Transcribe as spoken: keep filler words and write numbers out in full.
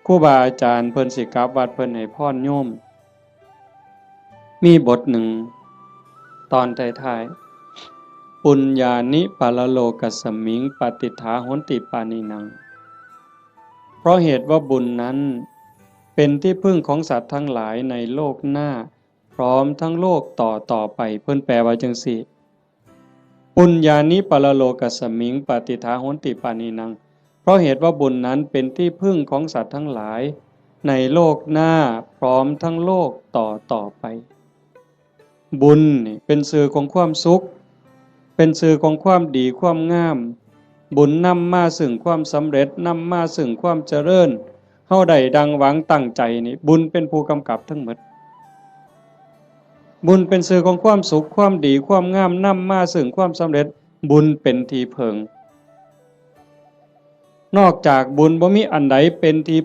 ครูบาอาจารย์เพิ่นสิกลับวัดเพิ่นให้พรโยม มีบทหนึ่ง ตอนท้ายๆ ปุญญานิปรโลกัสมิง ปฏิฏฐาโหนติปาณินัง เพราะเหตุว่าบุญนั้นเป็นที่พึ่งของสัตว์ทั้งหลายในโลกหน้า พร้อมทั้งโลกต่อต่อไป เพิ่นแปลว่าจังซี่ ปุญญานิปรโลกัสมิง ปฏิฏฐาโหนติปาณินัง เพราะเหตุว่าบุญนั้นเป็นที่พึ่งของสัตว์ทั้งหลาย ในโลกหน้าพร้อมทั้งโลกต่อต่อไป บุญนี่เป็นชื่อของความสุข เป็นชื่อของความดีความงาม บุญนำมาซึ่งความสำเร็จ นำมาซึ่งความเจริญ เฮาได้ดังหวังตั้งใจนี่ บุญเป็นผู้กำกับทั้งหมด บุญเป็นชื่อของความสุข ความดี ความงาม นำมาซึ่งความสำเร็จ บุญเป็นที่เพิ่ง นอกจากบุญบ่มีอันใดเป็นที่